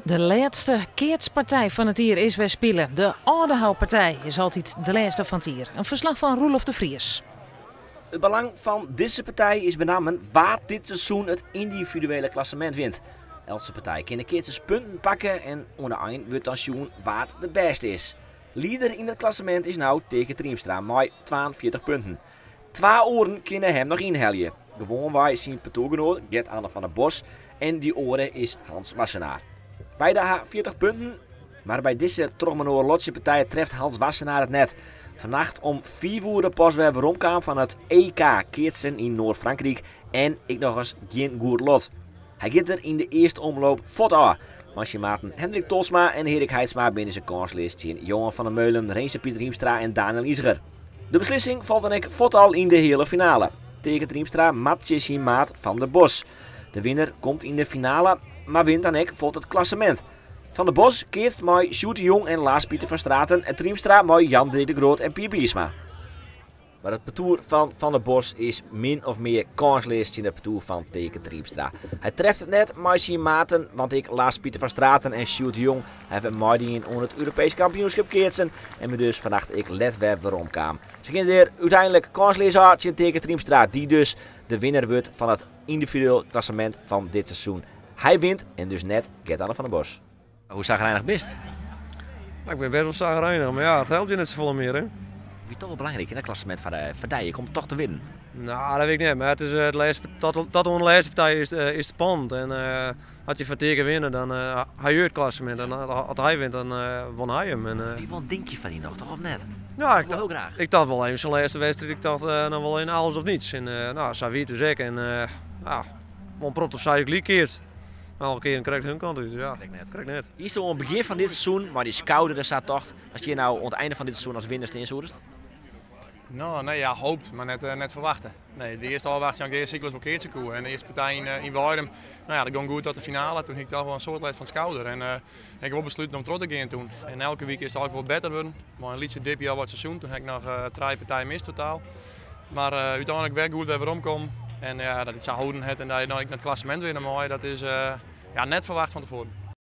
De lêste keatspartij fan it jier is wer spile. De Aldehoupartij is altyd de lêste fan it jier. In ferslach fan Roelof de Vries. It belang fan dizze partij is benammen wa't dit seizoen it yndividuele klassemint wint. Eltse partij kin de keatsers punten pakke en oan de ein wurdt dan sjoen wa't de bêste is. Lieder yn it klassemint is no Teake Triemstra mei 42 punten. Twa oaren kinne him noch ynhelje. Gewoanwei syn partoergenoat Gert Anne van der Bos en dy oare is Hans Wassenaar. Beide ha 40 punten, mar by dizze trochinoar lotsje partij treft Hans Wassenaar it net. Fannacht om 5 oere pas wer weromkaam fan it EK keatsen yn Noard-Frankryk en ek nochris gjin goed lot. Hy giet der yn de earste omloop fuort ôf. Mei syn maten Hendrik Tolsma en Erik Heidsma binne se kânsleas tsjin Johan van der Meulen, Renze Pieter Hiemstra en Daniel Iseger. De beslissing falt dan ek fuort al yn de heale finale. Teake Triemstra moat tsjin syn maat Van der Bos. De winner komt yn de finale, mar wint dan ek fuort it klassemint. Van der Bos keatst mei Sjoerd de Jong en Lars Pieter van Straten en Triemstra mei Jan Dirk de Groot en Pier Biersma. Mar it partoer fan Van der Bos is min of mear kânsleas tsjin it partoer fan Teake Triemstra. Hy treft it net mei syn maten, want ek Lars Pieter van Straten en Sjoerd de Jong hawwe meidien oan it Europeesk kampioenskip keatsen en binne dus fannacht ek let wer weromkaam. Se gean der úteinlik kânsleas ôf tsjin Teake Triemstra, dy't dus de winner wurdt fan it yndividueel klassemint fan dit seizoen. Hy wint en dus net Gert-Anne van der Bos. Hoe sagrijnich bist? Ik bin bêst wol sagrijnich, mar ja, it helpt je net safolle mear, hè. Wie toch wol belangryk yn it klassemint foar de foar dy, ek om toch te winnen. No, dat wit ik net, mar it is it lêste, tot, tot oan de lêste partij is, is it spannend. En as je fan Teake winne, dan ha je it klassemint. En as hy wint, dan won hy him. En, Wie wol in dinkje foar dy noch, toch of net? Ja, ik wol hiel graach. Ik tocht wol even syn lêste wedstriid, ik tocht noch wol in alles of niets. En no, sa wie it dus ek. En ja, wol in protte op sy gelyk keatst. Mar alle kearen krekt hun kant út, ja. Krekt net. Krekt net. Hiest oan it begjin fan dit seizoen mei dy skouder en sa tocht, datst hjir no oan it einde fan dit seizoen as winner stean soest? No, nee, ja, hoopt, mar net, net ferwachte. Nee, de earste ôfwachting ik de earste syklus wol keatse koe. En de earste partij yn, yn Weidum, no ja, dat gong goed tot de finale. Toen hie ik toch wol in soad lêst fan it skouder. En ik ha wol besluten om troch te gean toen. En elke wike is it eigentlik wol better wurden. Mei in lytse dipje al wat seizoen. Toen ha ik noch trije partijen mist totaal. Mar úteinlik wer goed wer weromkommen. En ja, dat it sa holden hat en dat je dan ek it klassemint winne meie, dat is ja, net ferwacht fan tefoaren.